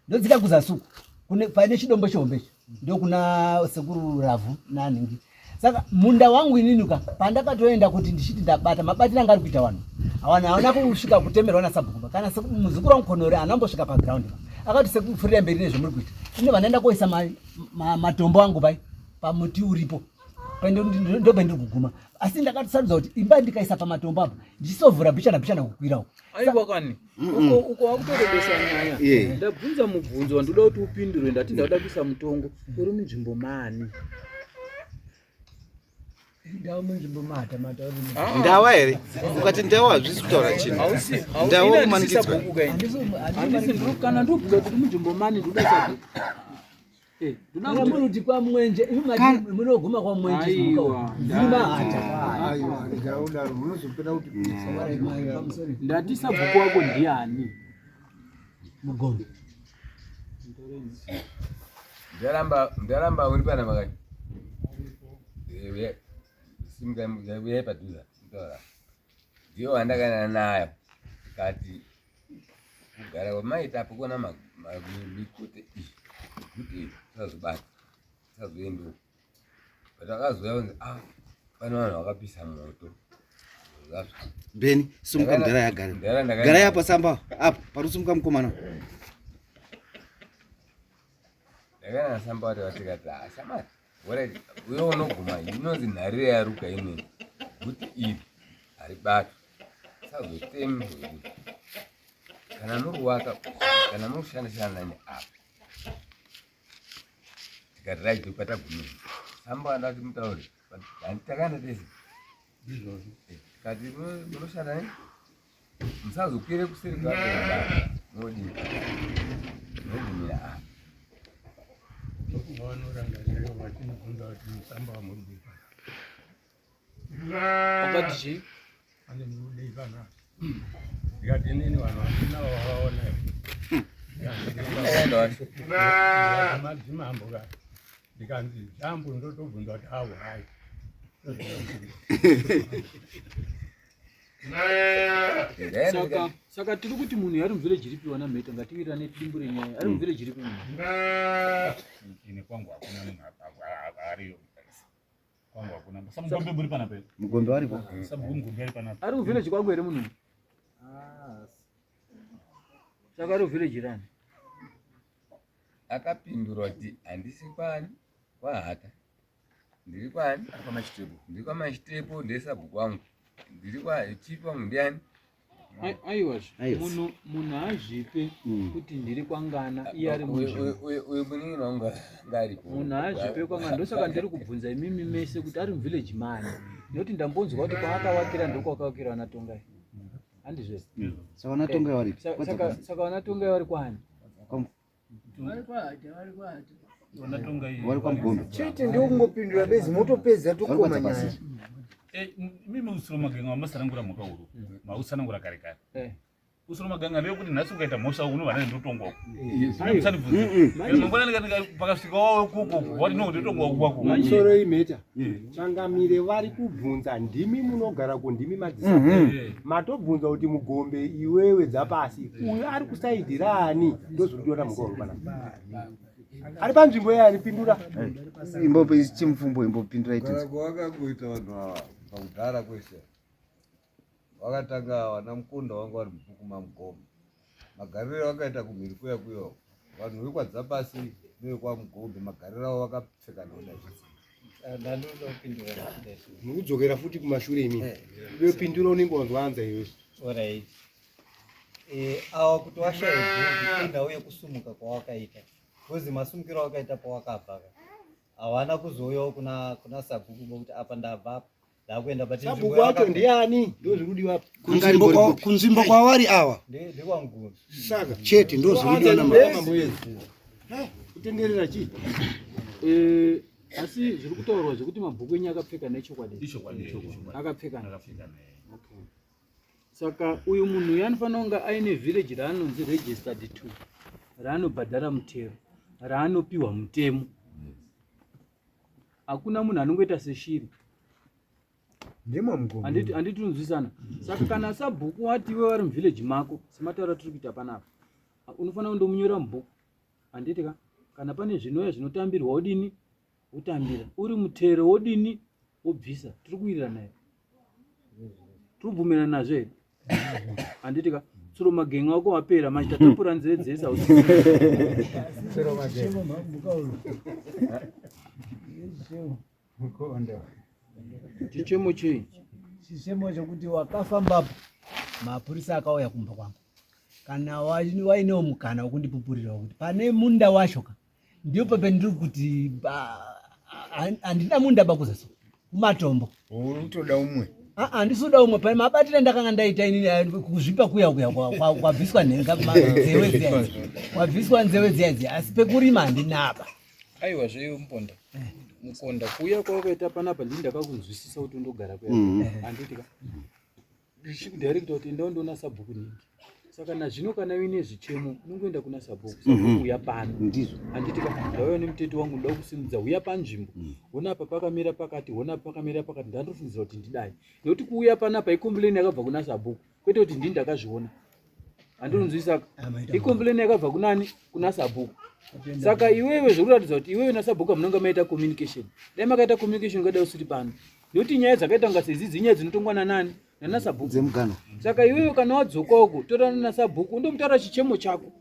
Ndodzika kuzasi uku. Kune pane chidombo chihombe ichi. Ndokuna sekuru Ravhu naNhingi. Saka munda wangu inini ka pandakatoenda kuti ndichiti ndabata mabatiro anga ari kuita vanhu. Hawana hawana kusvika kutemerwa nasabhuku kana muzukuru wangu Konore anambosvika pa ground. Akati sekupfurira mberi nezvamuri kuita. Ine vanoenda koisa matombo angu pai pamuti uripo. Ndobva ndiri kuguma. Asi ndakatosarudza kuti imba ndikaisa pamatombo apa ndichisovhura bichana bichana kukwira uko. Aiwa kani. Uko uko wakutorebesa nyaya. Ndabvunza mubvunzo wandoda kuti upindure ndati ndauda kuisa mutongo uri munzvimbo mani. Ndawa munzvimbo mata mata. Ndawa here? Ukati ndawa hazvisi kutaura chinhu. Ndawa kumanikidzwa. Handisi ndiri kana ndobvunza kuti munzvimbo mani ndoda sabhuku. Ndinoda kuti kwa Mwenje, imi mati munoguma kwa Mwenje. Aiwa. Ndiri mahata. Aiwa, ndaudaro unozopera kuti Ndati sabhuku wako ndiani? Mugombe. Ndaramba uri pana makati. Simuka uyai padhuze mutaura. Ndiyo wandakanana nayo. Kati kugara kwamaita apo kuona mikute iyi. Kuti iyi tisazobata. Tisazoenda uko. But akazouya kunzi pane vanhu vakapisa moto. Beni, simuka mudhara yagara. Garai apa samba apa parikusimuka mukomana. Ndakaenda nasamba vati vatikati shamari. Alright, uyo unoguma inonzi nharire yaruka inei. Guti iri haribatwi. Sazotemi zvekuti. Kana muri kuvaka, kana muri kushanda shanda nani apa. Tikati right patagumira. Samba vada kuti mutaure. But takaenda tese. Ndizvozvo. Tikati munoshanda nani? Musazokwire kuseri kwako. Modii? Mogumira apa. Wakati chii? Ndikati inini vanhu vandina wavaona madzimambo ka ndikanzi jambo ndotobvunza kuti avo hai. Saka saka tiri kuti munhu yari muvillage ripi wana mheta ngatiwirirane tidimbure nyaya ari muvillage ripi munhu. Ini kwangu hakuna munhu ariyo. Kwangu hakuna. Samugombe muri panapa here? Mugombe waripo. Sabhuku mugombe ari panapa. Ari muvillage kwangu here munhu? Saka ari muvillage rani? Akapindura kuti handisi kwani kwahata ndiri kwani ndiri kwamachitepo ndesabhuku wangu ndiri kwachipi wangu ndiani aiwazve munhu munhu azvipe mm. kuti ndiri kwangana iye ari uyu munin'ina wangu ngaripo munhu azvipe kwangana ndosaka ndiri kubvunza imimi mese kuti ari muvillage mani nekuti ndambonzwa kuti kwaakavakira ndokwakavakira vana tongai handizvo saka vana tongai varipi saka vana tongai vari kwani vari kwamugombe chete ndiwo kungopindura bezi motopedza tokoma nyaya eh, mimi usiro maganga wamasanangura mhuka uru mausanangura kare kare eh. usiro maganga ndeyekuti nhasi ukaita mhosva unobva nani ndotongwa mangwana pakasvika wawo kuko wati no ndotongwa kwako musoro imheta Changamire vari kubvunza ndimi munogara ko ndimi madzisa mm -hmm. matobvunza kuti mugombe iwewe dzapasi uyu ari kusaidhi raani ndozviridiona mukoro pana ari panzvimbo yaani pindura imbo chimufumbo imbopindura iti wakangoita vanhu ava pakudhara kwese Vakatanga vana mukunda wanga vari mubhuku maMugombe. Magariro avakaita kumhiri kuya kuya uko, vanhu vekwaDzapasi nevekwaMugombe magariro avo vakapfekana kudai. Mukudzokera futi kumashure imi. Iwe pindura unenge wanzwanza iwe. Alright. Eh, awa kuti washaye bhuku inhau yekusumuka kwawakaita. Because masumukiro awakaita pawakabva ka. Hawana kuzouyawo kuna kuna sabhuku ngokuti apa ndabva apa. ndakuenda but Sabhuku wacho ndiani? Ndozvikudiwa apa. Kunzvimbo kwa- kunzvimbo kwavari ava ndekwaMugombe Saka chete ndozvikudiwa namambo yedu. Kutenderera chii? Eh, asi zviri kutaurwa zvekuti mabhuku enyu akapfekana ichokwadi Ichokwadi. akapfekana Akapfekana. eh. Okay. Saka uyu munhu uyu anofanira kunge aine village raanonzi registered to raanobhadhara mutero raanopiwa mutemo hakuna munhu anongoita seshiri handiti tinonzwisana saka kana sabhuku wati iwe vari muvillage mako semataura tiri kuita panapa unofanira kundomunyora mubhuku handiti ka kana pane zvinouya zvinotambirwa wodini wotambira uri mutero wodini wobvisa tiri kuwirirana here tiri kubvumirana nazvo here handiti ka tsuro magenga wako wapera manje tatapura nzeve dzese chichemo chei chichemo chekuti wakafambapo mapurisa akauya kumba kwangu kana wainewo mukana wekundipupurira kuti pane munda wacho ka ndipo pendiri kuti handina munda bakuzaso kumatombo unotoda umwe handisi kuda umwe pane mabatiro andakanga ndaita inini kuzvipa kuya kuya kwabviswa nhenga nzewe dziya kwabviswa nzewe dziya dziya asi pekurima handinapa aiwa zveiwe muponda eh. mukonda kuuya kwawakaita panapa ndini ndakakunzwisisa kuti undogara kuya mm. handiti ka ndichikudirecta kuti enda undoona sabhuku ningi saka nazvino kana uine zvichemo unongoenda kuna sabhuku sabhuku mhm. uya pano ndizvo handiti ka ndauya nemutete wangu ndoda kusimudza uya panzvimbo mm. hona apa pakamira pakati hona apa pakamira pakati ndandofungidzira kuti ndidai nekuti kuuya panapa icomplain yakabva kuna sabhuku kwete kuti ndini ndakazviona handinonzwisaka ah, icomplain yakabva kunani kuna sabhuku saka iwewe zvekuratidza kuti iwewe nasabhuku hamunonga maita communication dai makaita communication ungadai usiri pano nekuti nyaya dzakaita kunga sedzidzi inyaya dzinotongwa nanani nanasabhuku dzemugano saka iwewe kana wadzoka uko torana nasabhuku undomutaura chichemo chako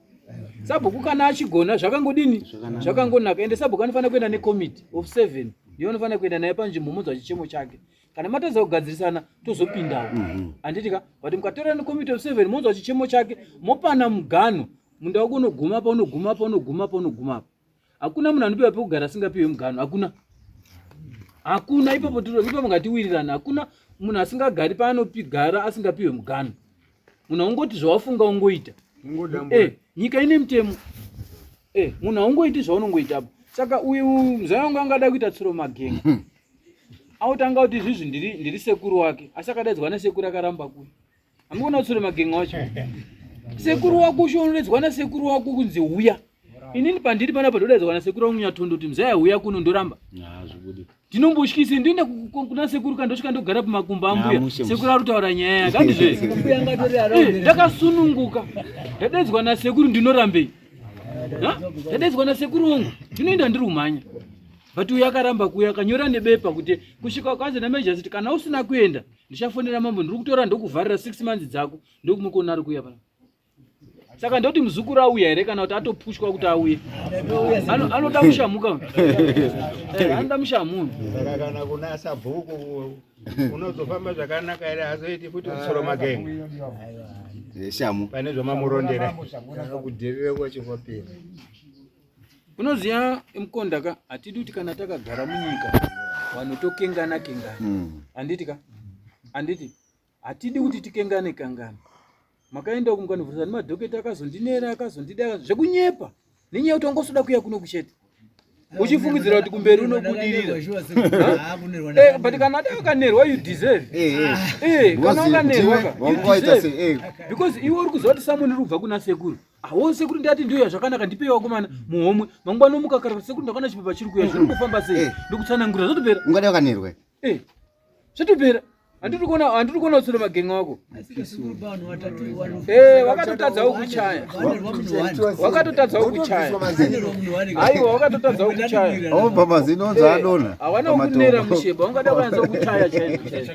sabhuku kana achigona zvakangodini zvakangonaka ende sabhuku anofanira kuenda necommittee of seven ndiyo anofanira kuenda naye panzvimbo monzwa chichemo chake kana matadza kugadzirisana tozopindawo mhm. handiti ka but mukatora necommittee of seven monzwa chichemo chake mopana mugano munda wako unoguma pa unoguma pa unoguma pa unoguma pa hakuna munhu anopiwa pekugara asingapiwe mugano hakuna hakuna ipapo ipapo ngatiwirirana hakuna munhu asingagari paanopigara asingapiwe mugano munhu aungoti zvawafunga ungoita eh, nyika ine mutemo eh, munhu aungoiti zvaunongoita apo saka uyu mzaya wangu angada kuita tsuro magenga hmm. autanga kuti izvizvi ndiri sekuru wake asi akadaidzwa nasekuru akaramba kuya Hamuna kutsura magenga wacho. Sekuru wako usho unoredzwa nasekuru wako kunzi huya. Inini pandiri panapa ndodaidzwa nasekuru wangu Nyatondo kuti mzaya huya kuno ndoramba. Ndinombotyisi ndinoenda kuna sekuru kandosvika ndogara pamakumbo ambuya. Sekuru ari kutaura nyaya yake handizve? Eh, ndakasununguka. Ndadaidzwa nasekuru ndinorambei? Ndadaidzwa nasekuru wangu ndinoenda ndiri kumhanya. But uyu akaramba kuuya akanyora nebepa kuti kusvika kwanzi namajasi kana usina kuenda ndichafonera mambo ndiri kutora ndokuvharira 6 months dzako ndokumukona ari kuuya pana. Saka ndoti muzukuru auya here kana kuti atopushwa kuti auye? Anoda mushamuka. Eh, anoda mushamu. Saka kana kuna sabhuku unozofamba zvakanaka here azoiti futi musoro magenga. Eh, shamu. Pane zvamamurondera. Kudherera kwacho kwapera. Unoziva mukonda ka hatidi kuti kana takagara munyika vanhu tokengana kengana. Handiti ka? Handiti? Hatidi kuti tikengane kangana. Makaenda uku mukanobvunza nemadhoketa akazondinera akazondida zvekunyepa nenyaya yekuti wanga usida kuuya kuno kuchete uchifungidzira kuti kumberi unobudirira. Eh, but kana ada wakanerwa you deserve. Eh, eh. Eh, kana wakanerwa ka, you Wanga waita deserve. sei, eh. Because iwe uri kuziva kuti samoni uri kubva kuna sekuru. Awo sekuru ndati ndiyo zvakanaka ndipei wakomana muhomwe. Mangwana omuka kare kuti sekuru ndakaona chipepa chiri kuuya zviri kufamba sei? Ndokutsanangura zvotopera. Ungada wakanerwa. Eh. Zvotopera. Handiri kuona handiri kuona utsuro magenga wako. Eh, wakatotadzawo kuchaya. Wakatotadzawo kuchaya. Aiwa wakatotadzawo kuchaya. Obva mazino onzi adonha. Hawana kunera musheba, ungada kuanza kuchaya chaizvo chaizvo.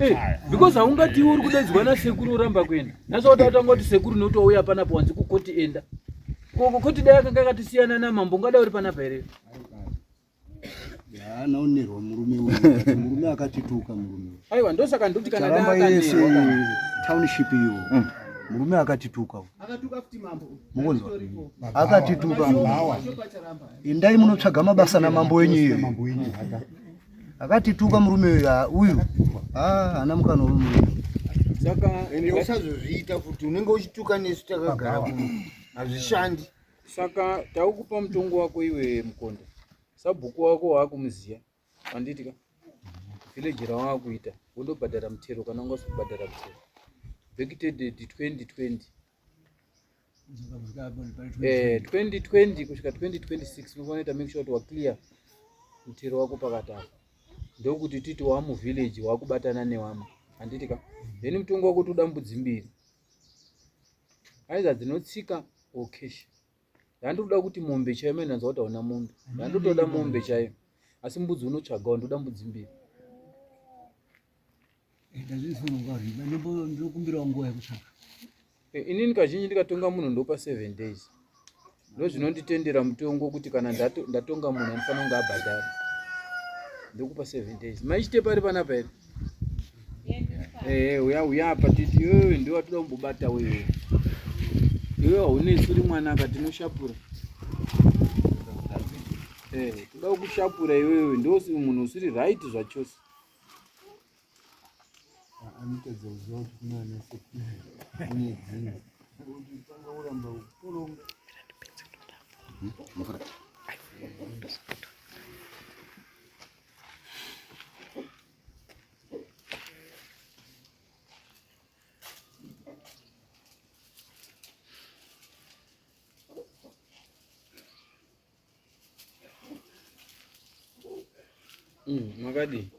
Eh, because haungati iwe uri kudaidzwa nasekuru oramba kuenda. Nhasi watanga kuti sekuru nekuti wauya panapa wanzi kukoti enda. Koko koti dai akanga akatisiyana namambo ungada uri panapa here? Haana unerwa murume uyu. Murume akatituka murume. Aiwa ndosaka ndoti kana Charamba yese daakanirwa. township iyo. Murume akatituka uyu. Akatuka futi mambo. Mukunzwa? Akatituka. Endai munotsvaga mabasa namambo wenyu iyo. Akatituka murume uyu ah, uyu. Ah, haana mukana wemurume. Saka ende usazozviita futi unenge uchituka nesu takagara kuno. Hazvishandi. Saka taukupa mutongo wako iwe Mukonda. Sabhuku wako waakumuziya. Handiti ka? Village rawaakuita wondobhadhara mutero kana wanga usiri kubhadhara mutero. Backdated 2020. Eh, 2020 kusvika 2026 unofanira kuita make sure kuti waclear mutero wako pakati apa. Ndokuti titi wamu village wakubatana newamwe. Handiti ka? Then mutongo wako toda mbudzi mbiri. Either dzinotsika or cash. Ndandoda kuti mombe chaiyo mene ndanzwa kuti hauna mombe. Ndandotoda mombe chaiyo. Asi mbudzi unotsvagawo ndoda mbudzi mbiri. Ndinokumbirawo nguva yekutsvaka. Eh, inini kazhinji ndikatonga munhu ndopa 7 days. Ndozvinonditendera mutongo kuti kana ndatonga munhu anofanira kunge abhadhara. Ndokupa 7 days. Maichite pari panapa here? Eh, uya uya apa titi iwewe ndiwe watoda kumbobata wewe. Iwewe haunetsi uri mwana aka tinoshapura. Eh, toda kukushapura iwewe ndio munhu usiri right zvachose. Anotadza kuziva kuti kuna ana sekuru kune dzinza. Tanga uramba kuporonga. Makadii?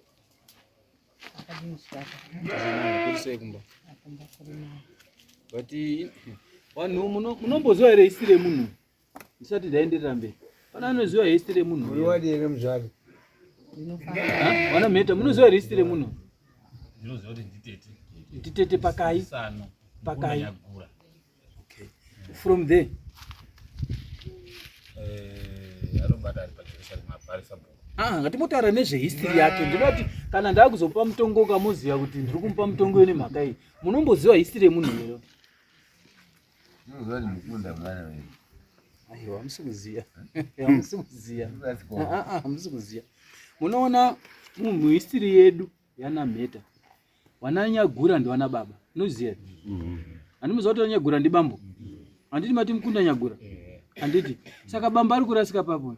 Kuri sei kumba? But vanhu munomboziva here history yemunhu? Ndisati ndaenderera mberi. Pana anoziva history yemunhu? Uri wadi here muzvare? Ha? Vana Mheta, munoziva here history yemunhu? Ndinoziva kuti nditete. Nditete pakai? Sano. Pakai. Nyagura. Okay. From there. Eh, anobata ari paJerusarema pari sabhuku. Ah, ngatimbotaura nezvehistory yake. Ndinoda kuti kana ndakuzopa mutongo ukamuziva kuti ndiri kumupa mutongo ine mhaka iyi. Munomboziva history yemunhu here? Ndinoziva kuti mukunda mwana wedu. Aiwa, hamusi kuziva. Hamusi kuziva. Ah, ah, hamusi kuziva. Munoona muhistory yedu yana Mheta. Wana Nyagura ndiwana baba. Unoziva? Handimuziva kuti Nyagura ndi bambo. Handiti mati mukunda Nyagura. Handiti. Saka bambo ari kurasika papo.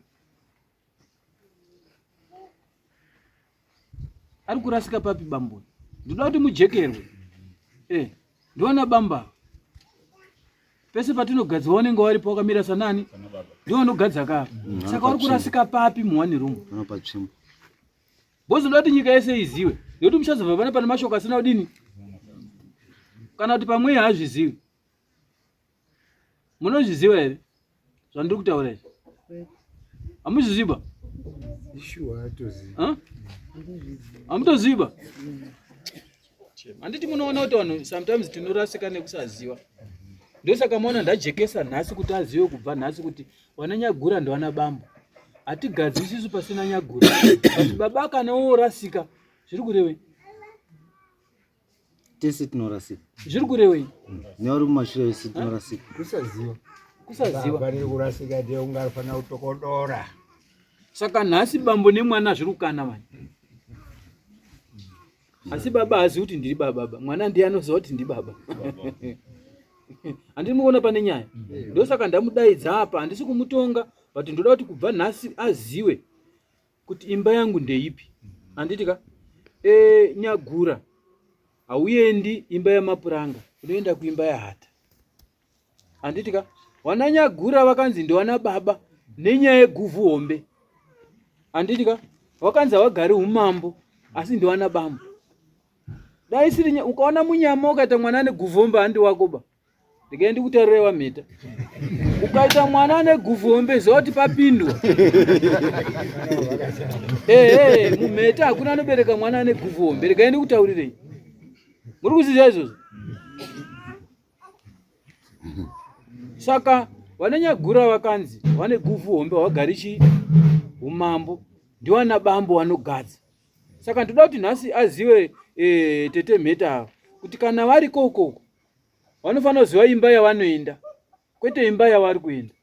Ari kurasika papi bambo? Ndinoda kuti mujekerwe. Eh, ndiwana bamba. Pese patinogadzwa wanenge waripo wakamira sanani? Ndiwo wanogadza ka. Saka uri kurasika papi muwani room? Vanopa tsvimbo. Bozi ndoda kuti nyika yese iziwe. Nekuti muchazobva pana pane mashoko asina kudini? Kana kuti pamwe haazvizivi. Munozviziva here zvandiri kutaura izvi? Hamuzviziva? Hamutoziva? Handiti munoona kuti vanhu sometimes tinorasika nekusaziva. Ndosaka maona ndajekesa nhasi kuti azive kubva nhasi kuti vana Nyagura ndovana bambo. Hatigadzi isisu pasina Nyagura. But baba kana worasika zviri kurevei? Tese tinorasika. Zviri kurevei? Nevari mumashure vese tinorasika. Kusaziva. Kusaziva. Faniri kurasika ndiye ungafanira kutokodora. Saka nhasi bambo nemwana zviri kukana mani. Asi baba haazivi kuti ndiri baba ba. Mwana ndiye anoziva kuti ndi baba. Handiri mukuona pane nyaya. Ndosaka ndamudaidza apa, handisi kumutonga but ndoda kuti kubva nhasi aziwe kuti imba yangu ndeipi. Handiti ka? E, Nyagura hauendi imba yamapuranga, unoenda kuimba yahata. Handiti ka? Wana Nyagura vakanzi ndiwana baba nenyaya yeguvhu hombe. Handiti ka? Vakanzi havagari umambo asi ndiwana bambo. Dai isiri ukaona munyama ukaita mwana ane guvhu hombe handi wako ba. Regai ndikutaurire wamheta. Ukaita mwana ane guvhu hombe ziva kuti papindwa. Ehe, mumheta hakuna anobereka mwana ane guvhu hombe. Regai ndikutaurirei. Muri kuziva izvozvo? Saka vananyagura vakanzi vane guvhu hombe havagari chii umambo ndiwana bambo vanogadza. Saka ndoda kuti nhasi azive e, tete mheta ava kuti kana vari kokoko vanofanira kuziva imba yavanoenda kwete imba yavari kuenda.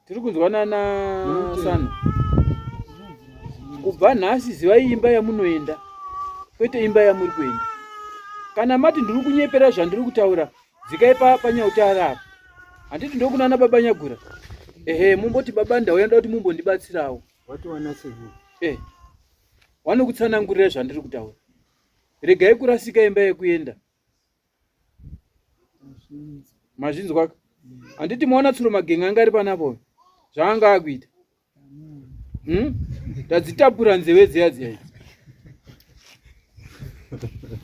Tiri kunzwanana sana. Kubva nhasi zivai imba yamunoenda kwete imba yamuri kuenda. Kana mati ndiri kunyepera zvandiri kutaura dzikai pa panyautara apa. Handiti ndokunana baba Nyagura. Ehe mumboti baba ndauya ndoda kuti mumbondibatsirawo. Watowana sekuru. Eh. Wanokutsanangurira zvandiri kutaura. Regai kurasika imba yekuenda. Mazvinzwa? Handiti maona tsuro magenga anga ari panapo zvaanga akuita. Hmm? Tadzitapura nzeve dziya dziya idzi.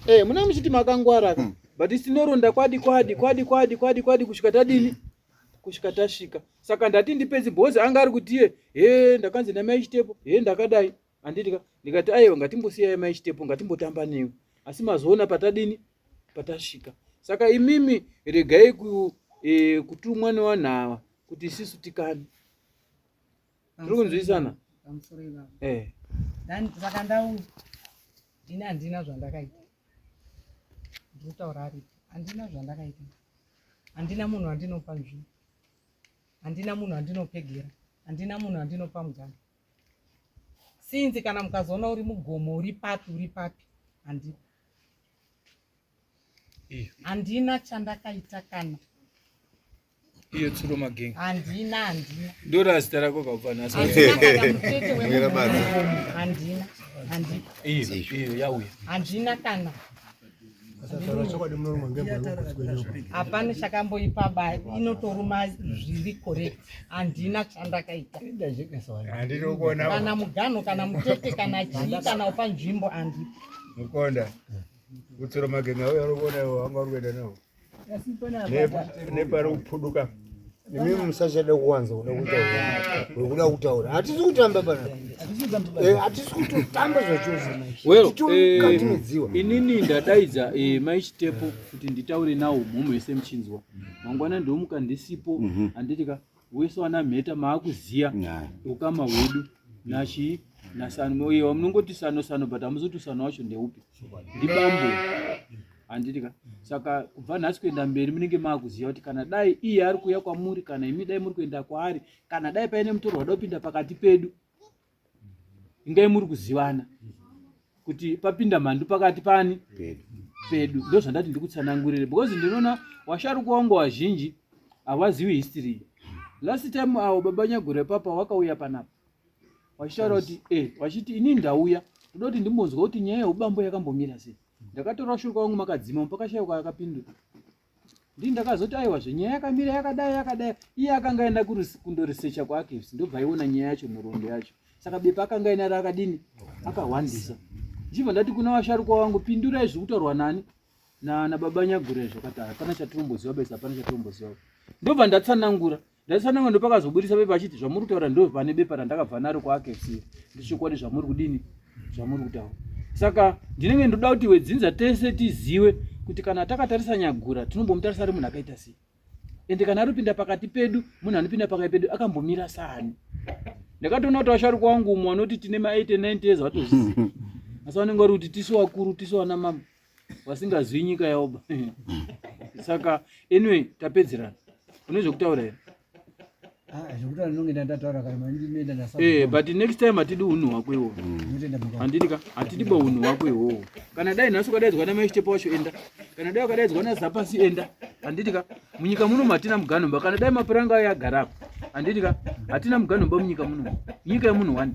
Eh, muna muchiti makangwara ka. But tinoronda kwadi kwadi kwadi kwadi kwadi kwadi kusvika tadini? Kusvika tasvika. Saka ndati ndipedzi bhozi anga ari kutiye, he ndakanzi namai Chitepo, he ndakadai. Handiti ka? Ndikati aiwa ngatimbosiyai mai Chitepo ngatimbotamba newe. Asi mazoona patadini? Patasvika. Saka imimi regai ku, e, kutumwa nevanhu ava kuti isisu tikane. Tiri kunzwisana? Pamusoro ipapo. Eh. Saka ndau ini handina zvandakaita. Ndiri kutaura aripo. Handina zvandakaita. Handina munhu wandinopa nzvimbo. Handina munhu wandinopegera. Handina munhu wandinopa mugano. Sinzi kana mukazoona uri mugomo uri papi uri papi handipo. Handina chandakaita kana. Iyo tsuro magenga. Handina handina. Ndora zita rako kaubva nhasi. Handina kana mutete wemunhu. Handina handipo. Iyo iyo yauya. Handina kana. Hapana chakamboipa ba inotoruma zviri correct. Handina chandakaita. Kana muganho kana mutete kana chii kana upa nzvimbo handipo. Mukonda. Kutsura magenga uyo uri kuona wanga uri kuenda nawo. Nepari kupuduka. Imi musachada kuwanza kuda kutaura. Kuda kutaura. Hatisi kutamba pana. Eh, hatisi kutotamba zvachose. Well, eh, inini ndadaidza eh, mai Chitepo kuti nditaure nawo mhomho yese muchinzwa. Mangwana ndomuka ndisipo handiti ka wese wana mheta maakuziya ukama hwedu nachi nasano iye munongoti sano sano but hamuzoti sano wacho ndeupi ndibambo handiti ka saka kubva nhasi kuenda mberi munenge maakuziva kuti kana dai iye ari kuuya kwamuri kana imi dai muri kuenda kwaari kana dai paine mutorwa wada kupinda pakati pedu ingai muri kuzivana kuti papinda mhandu pakati pani pedu ndozvandati ndikutsanangurire because ndinoona washarukwa wangu wazhinji havazivi history last time awo baba nyagure papa wakauya panapa wachitaura kuti eh wachiti ini ndauya ndoda kuti ndimbonzwa kuti nyaya yeubambo yakambomira sei ndakatora washuruka wangu makadzima pakashaiwa akapindura. Ndini ndakazoti aiwa zvenyaya yakamira yakadai yakadai. Iye akanga aenda kundorisecha kuarchives ndobva aiona nyaya yacho nhoroondo yacho. Saka bepa akanga ainaro akadini? Akahwandisa. Ndichibva ndati kuna vasharukwa vangu pindurai zviri kutaurwa nani? Na na baba Nyagura izvo akati hapana chatinomboziva besa hapana chatinomboziva. Ndobva ndatsanangura. Ndatsanangura ndopakazoburisa bepa achiti zvamuri kutaura ndo pane bepa randakabva naro kuarchives iri. Ndichokwadi zvamuri kudini? Zvamuri kutaura. Saka ndinenge ndoda kuti wedzinza tese tiziwe kuti kana takatarisa Nyagura tinombomutarisa ari munhu akaita sei. Ende kana aripinda pakati pedu munhu anopinda pakati pedu akambomira saani. Ndakatoona kuti vasharukwa wangu umwe vanoti tine ma 80 90 years vatozviziva. Asi vanenge vari kuti tisu vakuru tisu vana mama vasingazivi nyika yavo ba. Saka anyway tapedzerana. Une zvekutaura here? Ah, zvekutaura ndinonge ndandataura kana mandinoenda nasa. Eh, but next time hatidi unhu hwako iwowo. Handidi ka? Hatidi ba unhu hwako iwowo. Kana dai nhasi ukadaidzwa namai Chitepo wacho enda. Kana dai ukadaidzwa naZapasi enda. Handidi ka? Munyika muno hatina muganhu kana dai mapuranga ayo agara apa. Handidi ka? Hatina muganhu ba munyika muno. Nyika yemunhu one.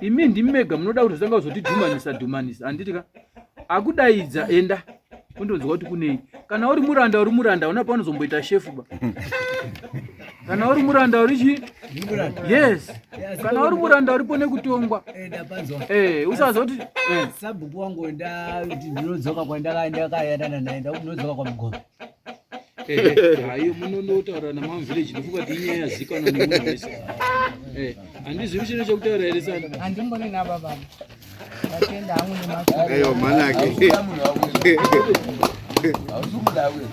Imi ndimi mega munoda kutotanga kuzotidhumanisa dhumanisa. Handidi ka? Akudaidza enda. Undonzwa kuti kunei. Kana uri muranda uri muranda una panozomboita shefu ba. Kana uri muranda uri chi? Yes. Kana uri muranda uripo nekutongwa. Eh, usazoti eh. Sabhuku wangu ndati ndinodzoka kwandakayanana naye ndinodzoka kwaMugombe. Eh, hayo munondotaura namam village ndofunga kuti inyaya yazikanwa nemunhu wese. Eh, handizivi chino chekutaura here sana. Handimboni nababa. Ndatenda hangu nemashoko. Aiwa manake. Hausi kuda we.